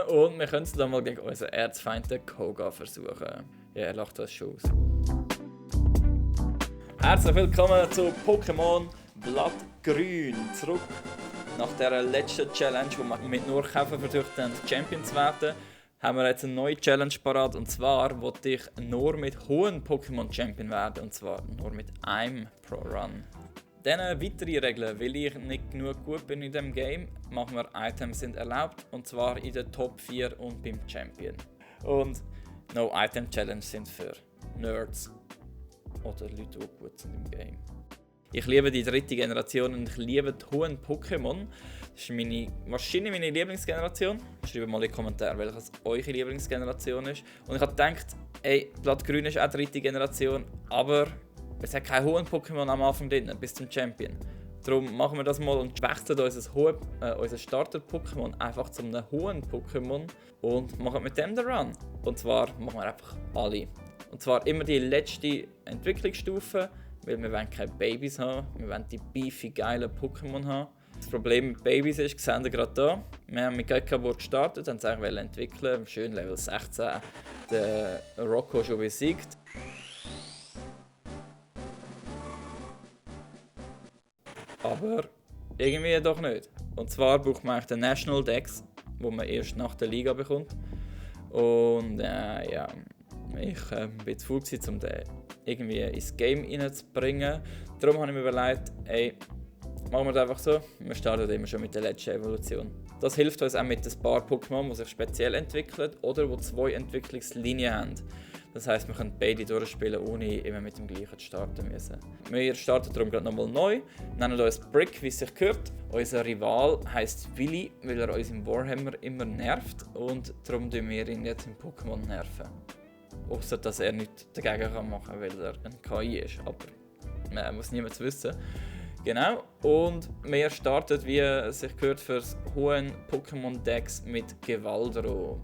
Und wir können es dann mal gegen unseren Erzfeind, den Koga, versuchen. Ja, er lacht das schon aus. Herzlich willkommen zu Pokémon Blattgrün. Zurück nach der letzten Challenge, wo wir mit nur Käfer versucht haben, Champion zu werden, haben wir jetzt eine neue Challenge parat. Und zwar wollte ich nur mit hohen Pokémon Champion werden. Und zwar nur mit einem pro Run. Dann weitere Regeln, weil ich nicht genug gut bin in diesem Game, machen wir Items sind erlaubt. Und zwar in den Top 4 und beim Champion. Und No Item Challenge sind für Nerds oder Leute, die gut sind im Game. Ich liebe die dritte Generation und ich liebe die hohen Pokémon. Das ist wahrscheinlich meine Lieblingsgeneration. Schreibt mal in die Kommentare, welches eure Lieblingsgeneration ist. Und ich habe gedacht, ey, Blattgrün ist auch dritte Generation, aber es hat keine hohen Pokémon am Anfang drin, bis zum Champion. Darum machen wir das mal und wechseln unser Starter-Pokémon einfach zu einem hohen Pokémon und machen mit dem den Run. Und zwar machen wir einfach alle. Und zwar immer die letzte Entwicklungsstufe, weil wir wollen keine Babys haben, wir wollen die beefy, geilen Pokémon haben. Das Problem mit Babys ist, sehen wir gerade hier, wir haben mit Gekabur gestartet, haben es eigentlich entwickeln, schön Level 16, den Rocco schon besiegt. Aber irgendwie doch nicht. Und zwar braucht man eigentlich den National Dex, wo man erst nach der Liga bekommt. Und ja, ich bin zu faul gewesen, um den irgendwie ins Game reinzubringen. Darum habe ich mir überlegt, ey, machen wir das einfach so. Wir starten immer schon mit der letzten Evolution. Das hilft uns auch mit ein paar Pokémon, die sich speziell entwickeln oder die 2 Entwicklungslinien haben. Das heisst, wir können beide durchspielen, ohne immer mit dem gleichen starten müssen. Wir starten darum gerade nochmal neu, nennen uns Brick, wie es sich gehört. Unser Rival heisst Willy, weil er uns im Warhammer immer nervt und darum nerven wir ihn jetzt im Pokémon nerven. Ausser dass er nichts dagegen machen kann, weil er ein KI ist, aber man muss niemand wissen. Genau, und wir starten, wie es sich gehört, für das hohen Pokémon-Dex mit Gevaldro.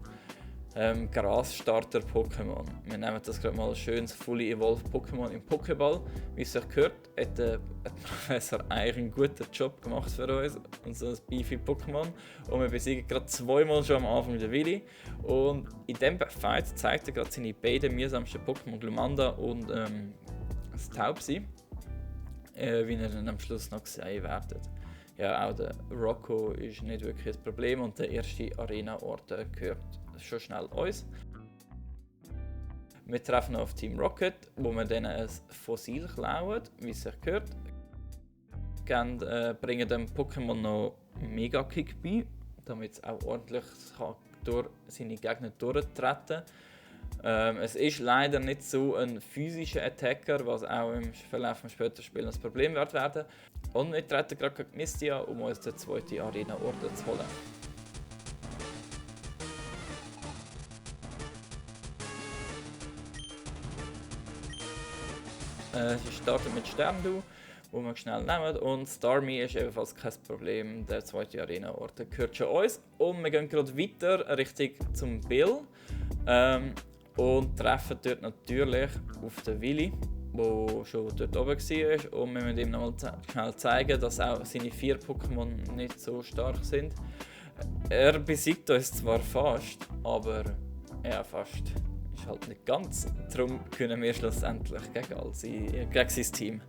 Grasstarter-Pokémon. Wir nehmen das gerade mal ein schönes Fully Evolved Pokémon im Pokéball. Wie es sich gehört, hat der Professor eigentlich einen guten Job gemacht für uns und so ein beefy Pokémon. Und wir besiegen gerade zweimal schon am Anfang den Willy. Und in diesem Fight zeigt er gerade seine beiden mühsamsten Pokémon, Glumanda und das Taubsi, wie er dann am Schluss noch sehen werdet. Ja, auch der Rocco ist nicht wirklich das Problem und der erste Arena-Ort gehört schon schnell uns. Wir treffen auf Team Rocket, wo wir dann ein Fossil klauen, wie es sich gehört. Bringen dem Pokémon noch Mega-Kick bei, damit es auch ordentlich durch seine Gegner durchtreten kann. Es ist leider nicht so ein physischer Attacker, was auch im Verlauf des späteren Spiels ein Problem wird werden. Und wir treten gerade gegen Mistia, um uns den zweiten Arena-Ort zu holen. Sie startet mit Sterndu, wo wir schnell nehmen. Und Starmie ist ebenfalls kein Problem. Der zweite Arena-Ort gehört schon uns. Und wir gehen gerade weiter Richtung zum Bill. Und treffen dort natürlich auf den Willy, der schon dort oben war. Und wir müssen ihm noch mal schnell zeigen, dass auch seine 4 Pokémon nicht so stark sind. Er besiegt uns zwar fast, aber ja, fast. Ist halt nicht ganz. Darum können wir schlussendlich gegen sein Team.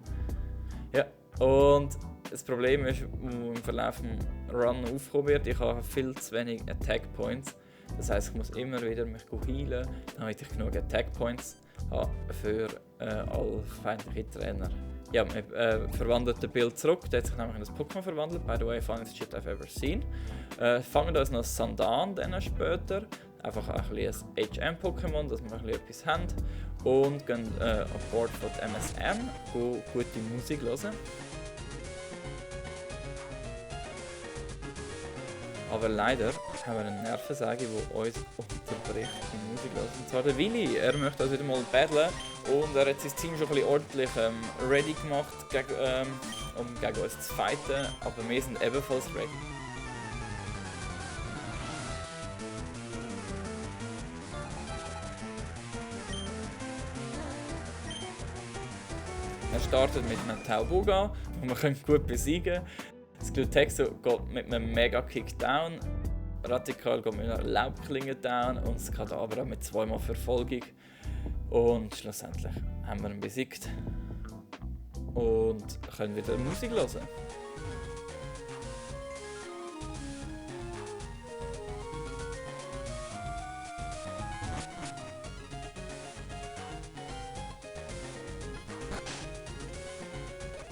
Ja, und das Problem ist, wo im Verlauf des Run aufgekommen wird, ich habe viel zu wenig Attack Points. Das heisst, ich muss immer wieder mich heilen, damit ich genug Attack Points habe für alle feindlichen Trainer. Ja, wir verwandeln das Bild zurück. Der hat sich nämlich in ein Pokémon verwandelt. By the way, funniest shit I've ever seen. Fangen uns noch Sandan dann später. Einfach ein HM-Pokémon, dass wir etwas haben. Und gehen an Bord von der MSN, gute Musik hören. Aber leider haben wir einen Nervensäge, der uns unterbricht die Musik hören. Und zwar der Willy. Er möchte uns wieder mal battlen und er hat sein Team schon ein bisschen ordentlich ready gemacht, um gegen uns zu fighten. Aber wir sind ebenfalls ready. Er startet mit einem Tauboga, den wir gut besiegen können. Das Glutexo geht mit einem Mega Kickdown Radikal geht mit einer Laubklinge down und das Kadabra mit 2-mal Verfolgung. Und schlussendlich haben wir ihn besiegt und können wieder Musik hören.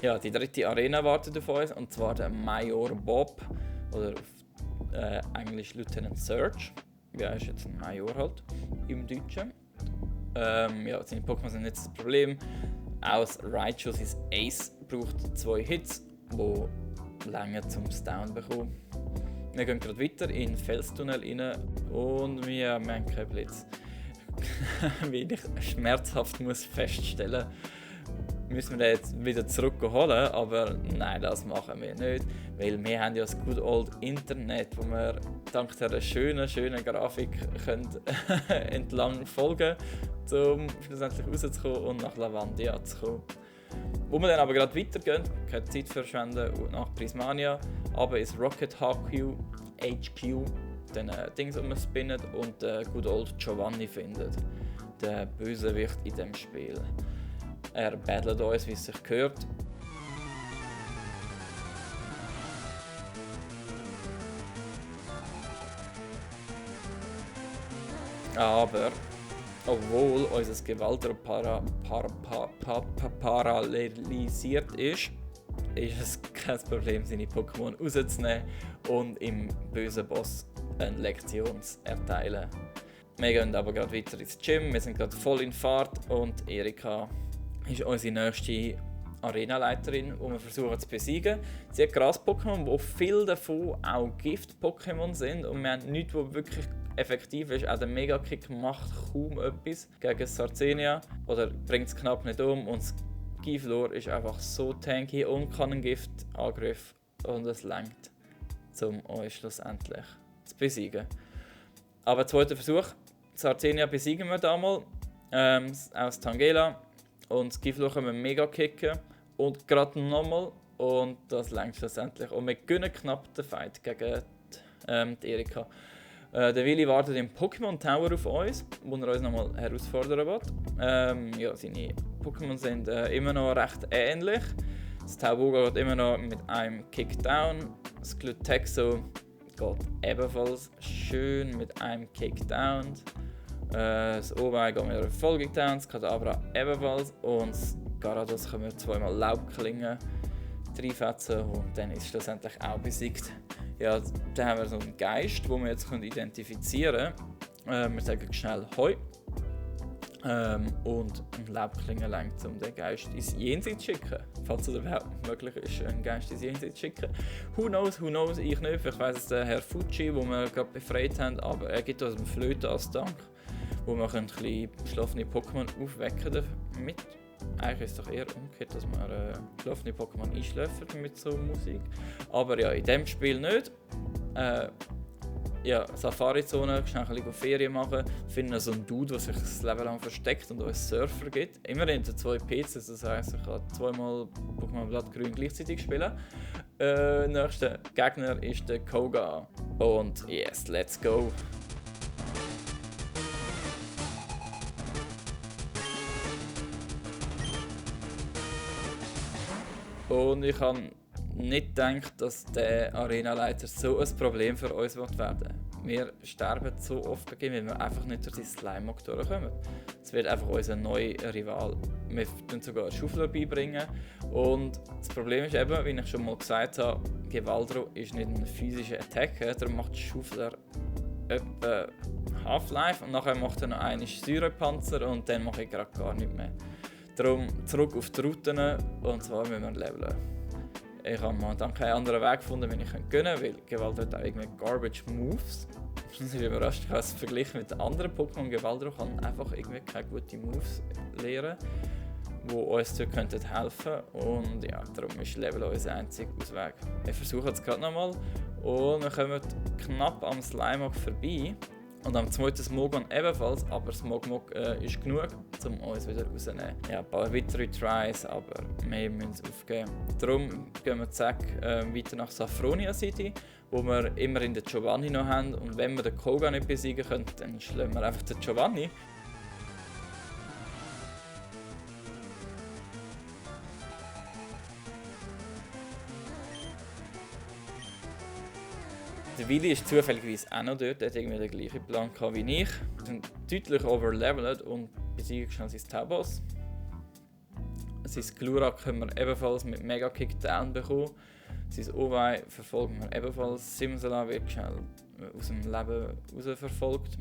Ja, die dritte Arena wartet auf uns, und zwar der Major Bob, oder auf Englisch Lieutenant Surge. Ja, ist jetzt ein Major halt, im Deutschen. Ja, seine Pokémon sind nicht das Problem. Aus Raichu, sein Ace, braucht 2 Hits, die länger zum Down bekommen. Wir gehen gerade weiter in den Felstunnel rein und wir haben keinen Blitz. Wie ich schmerzhaft muss feststellen, müssen wir den jetzt wieder zurückholen, aber nein, das machen wir nicht, weil wir haben ja das good old Internet, wo wir dank dieser schönen Grafik können entlang folgen können, um schlussendlich rauszukommen und nach Lavandia zu kommen. Wo wir dann aber gerade weitergehen, keine Zeit verschwenden und nach Prismania, aber ins Rocket HQ, den Dings umspinnen und den good old Giovanni findet, der Bösewicht in dem Spiel. Er battlet uns, wie es sich gehört. Aber obwohl unser Gewaltdruck parallelisiert ist, ist es kein Problem, seine Pokémon rauszunehmen und im bösen Boss eine Lektion zu erteilen. Wir gehen aber gerade weiter ins Gym, wir sind gerade voll in Fahrt und Erika ist unsere nächste Arenaleiterin, die wir versuchen zu besiegen. Sie hat Gras-Pokémon, wo viele davon auch Gift-Pokémon sind und wir haben nichts, was wirklich effektiv ist. Auch der Mega-Kick macht kaum etwas gegen Sarcenia oder bringt es knapp nicht um und das Giflor ist einfach so tanky und kann einen Giftangriff und es reicht, um uns schlussendlich zu besiegen. Aber zweiter Versuch, Sarcenia besiegen wir damals aus Tangela. Und das Giflor können wir mega kicken und gerade nochmal und das reicht schlussendlich. Und wir gewinnen knapp den Fight gegen die Erika. Der Willi wartet im Pokémon Tower auf uns, wo er uns nochmal herausfordern will. Ja, seine Pokémon sind immer noch recht ähnlich. Das Tauboga geht immer noch mit einem Kickdown. Das Glutexo geht ebenfalls schön mit einem Kickdown. Das Obei geht mit einer Verfolgung, das Kadabra ebenfalls und das Garados können wir 2-mal Laubklingen reinfetzen und dann ist es schlussendlich auch besiegt. Ja, dann haben wir so einen Geist, den wir jetzt identifizieren können. Wir sagen schnell Hoi und eine Laubklinge lenkt, um den Geist ins Jenseits zu schicken. Falls es überhaupt möglich ist, einen Geist ins Jenseits zu schicken. Who knows, ich nicht. Vielleicht weiss es der Herr Fuji, den wir gerade befreit haben, aber er gibt uns eine Flöte als Dank, wo wir ein bisschen schlafende Pokémon aufwecken damit. Eigentlich ist es doch eher umgekehrt, dass man schlafende Pokémon einschläfert mit so Musik. Aber ja, in diesem Spiel nicht. Ja, Safari-Zone, schnell ein bisschen Ferien machen, finden so einen Dude, der sich das Leben lang versteckt und uns Surfer gibt. Immerhin 2 PCs, das heisst, ich kann 2-mal Pokémon Blattgrün gleichzeitig spielen. Nächster Gegner ist der Koga. Und yes, let's go! Und ich habe nicht gedacht, dass der Arenaleiter so ein Problem für uns werden wird. Wir sterben so oft gegen ihn, weil wir einfach nicht durch die Slime-Mock durchkommen. Es wird einfach unser neuer Rival. Wir bringen sogar Schuffler beibringen. Und das Problem ist eben, wie ich schon mal gesagt habe, Gewaldro ist nicht ein physischer Attacker, darum macht Schuffler etwa Half-Life und nachher macht er noch einen Säurepanzer und dann mache ich gerade gar nichts mehr. Darum zurück auf die Routen und zwar müssen wir leveln. Ich habe momentan keinen anderen Weg gefunden, wie ich gewinnen kann, weil Gewalt hat auch irgendwie Garbage Moves. Ich bin überrascht, ich habe es verglichen mit anderen Pokémon. Gewalt kann einfach irgendwie keine guten Moves lernen, die uns helfen könnten. Und ja, darum ist Level unser einziger Ausweg. Wir versuchen es gerade nochmal und wir kommen knapp am Slimeock vorbei. Und am zweiten Smogon ebenfalls, aber Smogmog ist genug, um uns wieder rauszunehmen. Ja, ein paar weitere Tries, aber wir müssen es aufgeben. Darum gehen wir zack weiter nach Saffronia City, wo wir immerhin den Giovanni noch haben. Und wenn wir den Koga nicht besiegen können, dann schlagen wir einfach den Giovanni. Der Willi ist zufälligerweise auch noch dort, er hat irgendwie den gleichen Plan wie ich. Wir sind deutlich overlevelt und besiegen schnell seinen Tabos. Sein Glurak können wir ebenfalls mit Mega Kick down bekommen. Sein Owei verfolgen wir ebenfalls. Simsala wird schnell aus dem Leben rausverfolgt.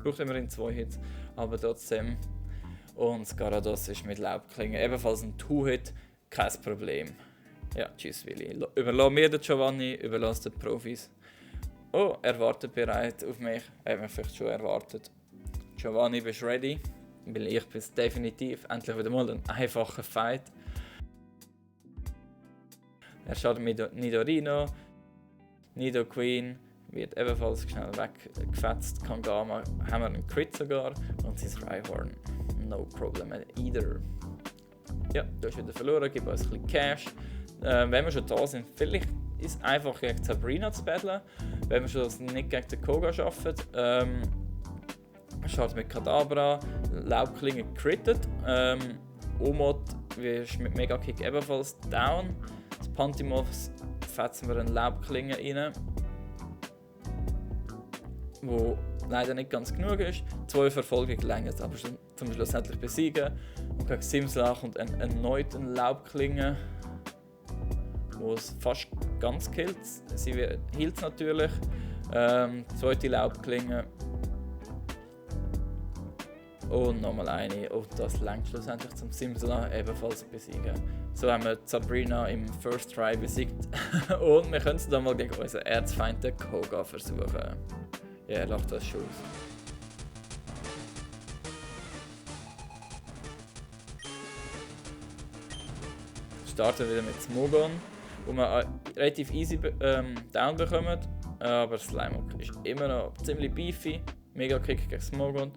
Braucht immerhin 2 Hits, aber trotzdem. Und Skarados ist mit Laubklingen ebenfalls ein 2-Hit, kein Problem. Ja, tschüss Willi. Überlass mir den Giovanni, überlass den Profis. Oh, er wartet bereit auf mich. Er hat mich vielleicht schon erwartet. Giovanni, bist du ready? Weil ich bin definitiv. Endlich wieder mal ein einfacher Fight. Er schadet mit Nidorino. Nido Queen wird ebenfalls schnell weggefetzt. Kangama haben wir einen Crit sogar. Und sein Rhyhorn. No problem either. Ja, du hast wieder verloren. Gib uns ein bisschen Cash. Wenn wir schon da sind, vielleicht ist es einfach gegen Sabrina zu battlen. Wenn wir schon nicht gegen den Koga schaffen. Schaut mit Kadabra, Laubklinge crittet. Omod ist mit Mega Kick ebenfalls down. Das Pantimos fetzen wir eine Laubklinge rein. Wo leider nicht ganz genug ist. 2 Verfolgung längert aber zum schlussendlich besiegen. Und gegen Simsla kommt erneut eine Laubklinge, wo es fast ganz killt. Sie hielt natürlich. Zweite Laubklinge. Und nochmal eine. Und das lenkt schlussendlich zum Simsala ebenfalls zu besiegen. So haben wir Sabrina im First Try besiegt. Und wir können es dann mal gegen unseren Erzfeind den Koga versuchen. Ja, er lacht das schon aus. Starten wieder mit Smogon, wo wir relativ easy down bekommen. Aber Slimeock ist immer noch ziemlich beefy. Mega Kick gegen Smogon.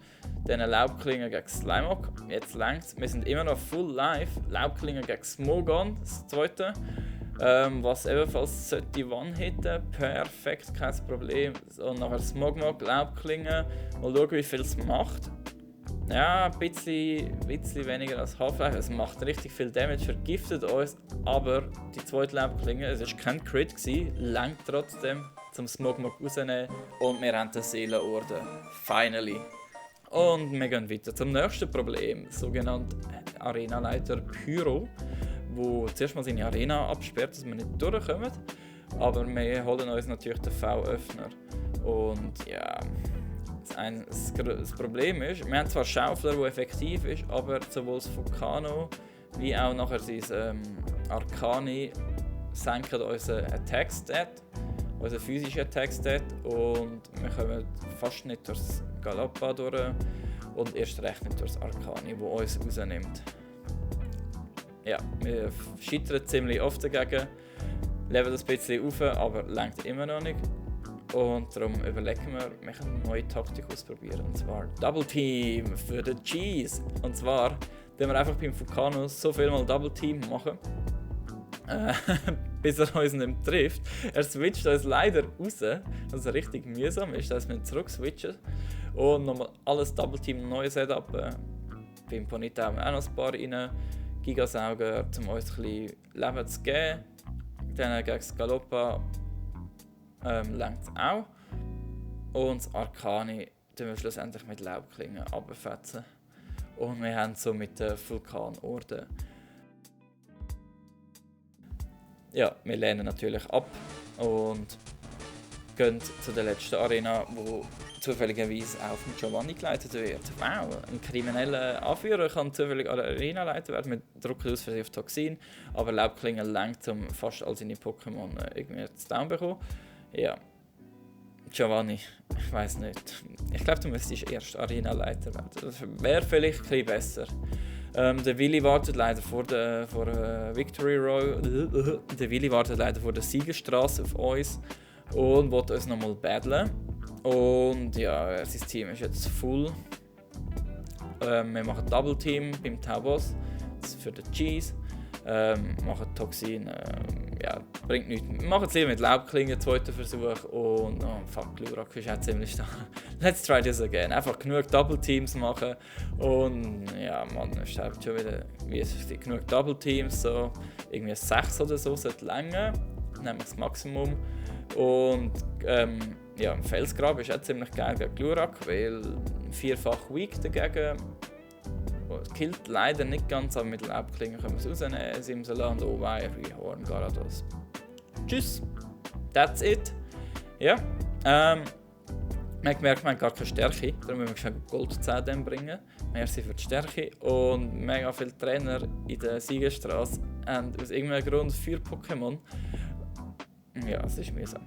Dann Laubklinge gegen Slimeock. Jetzt längst. Wir sind immer noch full live. Laubklinge gegen Smogon, das zweite. Was ebenfalls sollte One-hitten. Perfekt, kein Problem. Und nachher Smogmog, Laubklinge. Mal schauen, wie viel es macht. Ja, ein bisschen weniger als Half-Life. Es macht richtig viel Damage, vergiftet uns. Aber die zweite Laubklinge, es war kein Crit, lenkt trotzdem zum Smogmog rausnehmen. Und wir haben den Seelenorden. Finally. Und wir gehen weiter zum nächsten Problem. Sogenannte Arenaleiter Pyro, wo zuerst mal seine Arena absperrt, dass wir nicht durchkommen. Aber wir holen uns natürlich den V-Öffner. Und ja, das Problem ist, wir haben zwar Schaufler, der effektiv ist, aber sowohl das Vulcano wie auch nachher sein Arcani senken unseren Attack-Stat, unseren physischen Attack-Stat, und wir kommen fast nicht durchs Galoppa durch und erst recht nicht durchs Arcani, das uns rausnimmt. Ja, wir scheitern ziemlich oft dagegen, leveln das ein bisschen auf, aber lenkt immer noch nicht. Und darum überlegen wir können eine neue Taktik ausprobieren, und zwar Double Team für den Cheese. Und zwar tun wir einfach beim Vulcano so viel mal Double Team machen, bis er uns nicht trifft. Er switcht uns leider raus, was richtig mühsam ist, dass wir zurück switchen. Und nochmal alles Double Team, neues Setup. Beim Ponita haben wir auch noch ein paar rein. Gigasauger, um uns ein bisschen Leben zu geben. Dann gegen das Galoppa lenkt es auch. Und das Arcani tun wir schlussendlich mit Laubklingen abfetzen. Und wir haben so mit den Vulkanorden. Ja, wir lehnen natürlich ab und gehen zu der letzten Arena, wo zufälligerweise auch von Giovanni geleitet wird. Wow, ein krimineller Anführer kann zufällig an der Arena leiten werden. Wir drücken aus für auf Toxin, aber Laubklingen lenkt, um fast all seine Pokémon irgendwie zu down bekommen. Ja, Giovanni, ich weiß nicht. Ich glaube, du müsstest erst Arena-Leiter werden. Das wäre vielleicht ein bisschen besser. Der Willi wartet leider vor der Victory Royal. Der Willi wartet leider vor der Siegerstraße auf uns und will uns nochmal battlen. Und ja, sein Team ist jetzt full. Wir machen Double Team beim Taubos, das ist für den Cheese. Machen Toxin, ja, bringt nichts. Wir machen es lieber mit Laubklingen, zweiter Versuch. Und fuck, Glurak ist auch ziemlich stark. Let's try this again. Einfach genug Double Teams machen. Und ja, man, es stirbt schon wieder, wie es ist, genug Double Teams, so irgendwie 6 oder so sollte länger. Nehmen wir das Maximum. Und ja, Felsgrab ist auch ziemlich geil gegen Glurak, weil 4-fach Weak dagegen. Killt leider nicht ganz, aber mit Laubklingen können wir es rausnehmen. Simsaland, Owei, Rhyhorn, Garados. Tschüss! That's it! Ja, man hat gemerkt, man hat gar keine Stärke, darum müssen wir schon Gold-10 bringen. Merci für die Stärke. Und mega viele Trainer in der Siegerstraße haben aus irgendeinem Grund 4 Pokémon. Ja, es ist mühsam.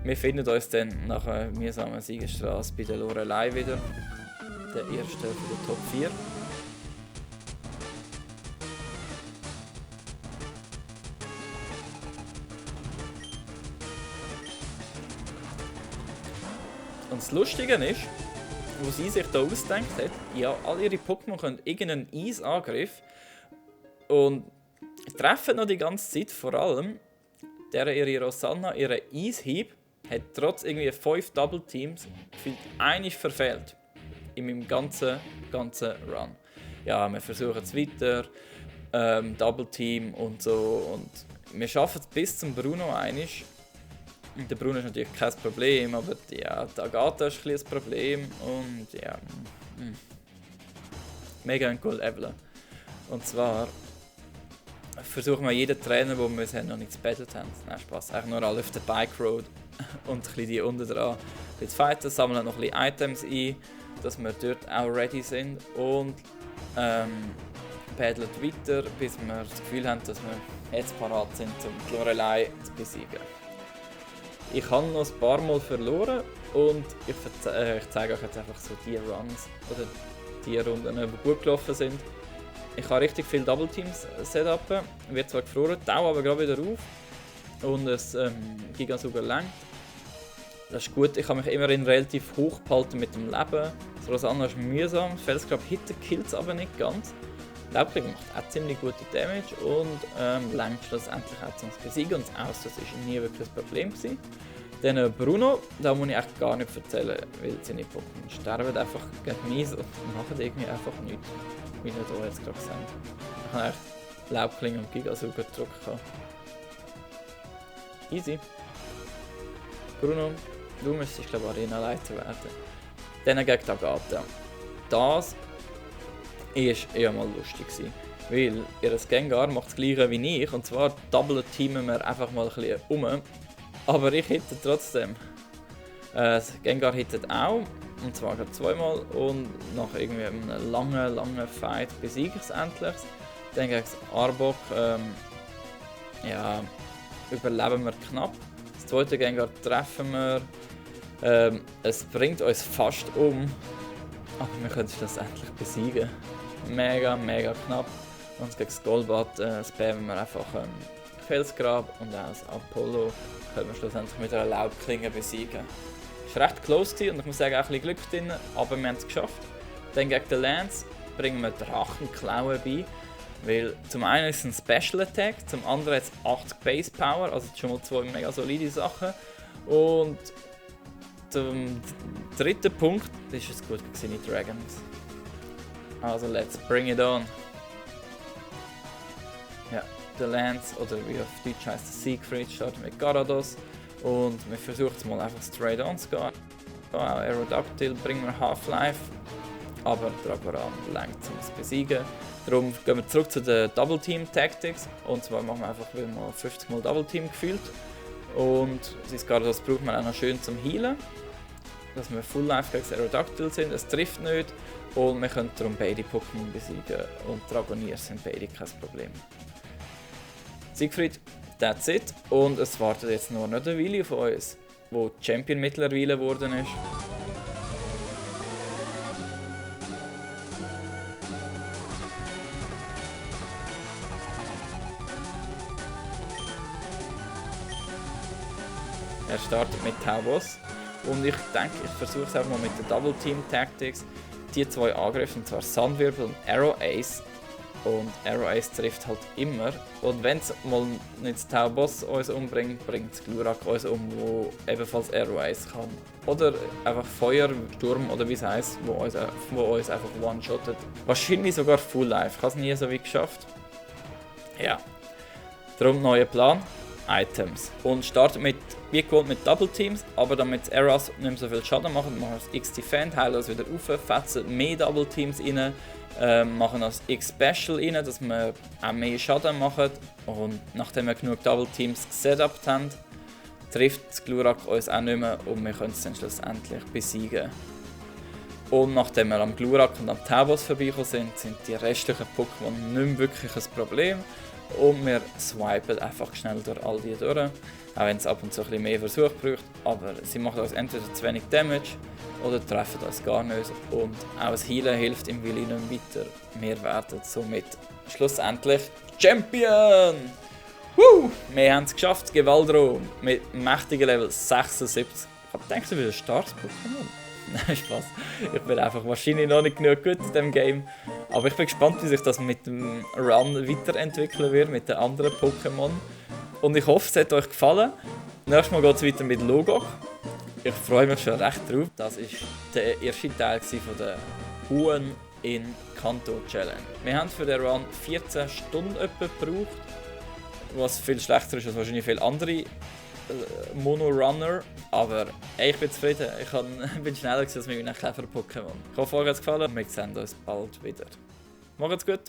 Wir finden uns dann nach einer mühsamen Siegerstraße bei der Lorelei wieder. Der erste für den Top 4. Und das Lustige ist, was sie sich da ausgedacht hat, ja, all ihre Pokémon können irgendeinen Eisangriff und treffen noch die ganze Zeit, vor allem ihre Rosanna, ihre Eishieb, hat trotz irgendwie 5 Double Teams gefühlt einig verfehlt. In meinem ganzen Run. Ja, wir versuchen es weiter, Double Team und so. Und wir schaffen es bis zum Bruno einig. Der Bruno ist natürlich kein Problem, aber ja, die Agatha ist ein bisschen ein Problem. Und ja, mega ein cool leveln. Und zwar versuchen wir jeden Trainer, den wir bisher noch nicht gebettelt haben. Nein, Spaß, eigentlich nur alle auf der Bike Road und ein bisschen die unten dran. Jetzt fighten, sammeln noch ein bisschen Items ein, dass wir dort auch ready sind und paddeln weiter, bis wir das Gefühl haben, dass wir jetzt parat sind, um die Lorelei zu besiegen. Ich habe noch ein paar Mal verloren und ich zeige euch jetzt einfach so die Runs oder die Runden, die gut gelaufen sind. Ich habe richtig viele Double Teams setupen, wird zwar gefroren, tauche aber gerade wieder auf und es Gigasugar lenkt. Das ist gut, ich habe mich immerhin relativ hoch behalten mit dem Leben. Das Rosanna ist mühsam, Felsgrab Hitte killt es aber nicht ganz. Laubkling macht auch ziemlich gute Damage und lenkt schlussendlich auch zum Besiegen und das Aus, das war nie wirklich ein Problem gewesen. Dann Bruno, da muss ich echt gar nicht erzählen, weil seine Pokémon sterben einfach gegen mich und machen irgendwie einfach nichts, wie ihr hier jetzt gerade seht. Ich habe echt Laubkling und Gigasugar gedrückt. Easy. Bruno, du müsstest glaube ich Arena-Leiter werden. Dann gegen Agatha. Das war eher mal lustig gewesen, weil ihr Gengar macht das gleiche wie ich, und zwar double teamen wir einfach mal ein bisschen um. Aber ich hitte trotzdem. Das Gengar hittet auch, und zwar gerade zweimal, und nach irgendwie einem langen Fight besiege ich es endlich. Dann gegen das Arbok, ja, überleben wir knapp. Das zweite Gengar treffen wir. Es bringt uns fast um, aber wir können es schlussendlich besiegen. Mega knapp. Und gegen das Golbat spammen wir einfach Felsgrab und auch das Apollo können wir schlussendlich mit einer Laubklinge besiegen. Es war recht close und ich muss sagen, auch ein bisschen Glück drin, aber wir haben es geschafft. Dann gegen den Lance bringen wir Drachenklauen bei, weil zum einen ist es ein Special Attack, zum anderen hat es 80 Base Power, also schon mal 2 mega solide Sachen. Und zum dritten Punkt, das war es gut gegen die Dragons. Also let's bring it on. Ja, der Lance, oder wie auf Deutsch heisst der Siegfried, startet mit Garados. Und wir versuchen es mal einfach straight on zu gehen. Auch Aerodactyl bringen wir Half-Life, aber Dragoran lenkt zum Besiegen. Darum gehen wir zurück zu den Double Team Tactics. Und zwar machen wir einfach wieder mal 50 Mal Double Team gefühlt. Und das Garados braucht man auch noch schön zum Healen. Dass wir Full Life gegen Aerodactyl sind, es trifft nicht. Und wir können darum beide Pokémon besiegen. Und Dragonier sind beide kein Problem. Siegfried, that's it. Und es wartet jetzt nur noch der Willi von uns, der Champion mittlerweile geworden ist. Er startet mit Taubos Und ich denke, ich versuche es auch mal mit den Double Team Tactics. Die zwei Angriffe, und zwar Sandwirbel und Arrow Ace. Und Arrow Ace trifft halt immer. Und wenn es mal nicht das Tauboss uns umbringt, bringt es Glurak uns um, wo ebenfalls Arrow Ace kann. Oder einfach Feuersturm oder wie es heisst, wo uns einfach one-shottet. Wahrscheinlich sogar Full Life. Ich habe es nie so weit geschafft. Ja. Darum neuer Plan. Items. Und startet mit, wie gewohnt, mit Double Teams, aber damit die Arrows nicht mehr so viel Schaden machen, machen wir das X-Defend, heilen uns wieder auf, fetzen mehr Double Teams rein, machen das X-Special rein, dass wir auch mehr Schaden machen. Und nachdem wir genug Double Teams gesetupt haben, trifft das Glurak uns auch nicht mehr und wir können es dann schlussendlich besiegen. Und nachdem wir am Glurak und am Taubos vorbeigekommen sind die restlichen Pokémon nicht mehr wirklich ein Problem. Und wir swipen einfach schnell durch all die durch, auch wenn es ab und zu ein bisschen mehr Versuch braucht, aber sie machen uns entweder zu wenig Damage oder treffen uns gar nicht und auch das Healen hilft im Willi nicht weiter. Wir werden somit schlussendlich Champion! Woo! Wir haben es geschafft, Gewaltraum mit mächtigen Level 76. Ich habe gedacht, du bist ein starkes Pokémon. Nein, Spaß. Ich bin einfach wahrscheinlich noch nicht genug gut in diesem Game. Aber ich bin gespannt, wie sich das mit dem Run weiterentwickeln wird, mit den anderen Pokémon. Und ich hoffe, es hat euch gefallen. Nächstes Mal geht es weiter mit Logok. Ich freue mich schon recht drauf. Das war der erste Teil von der Huan in Kanto Challenge. Wir haben für den Run 14 Stunden gebraucht. Was viel schlechter ist als wahrscheinlich viele andere Mono-Runner, aber ich bin zufrieden. Ich bin schneller als mit meinen cleveren Pokémon. Ich hoffe, euch hat es gefallen und wir sehen uns bald wieder. Macht's gut!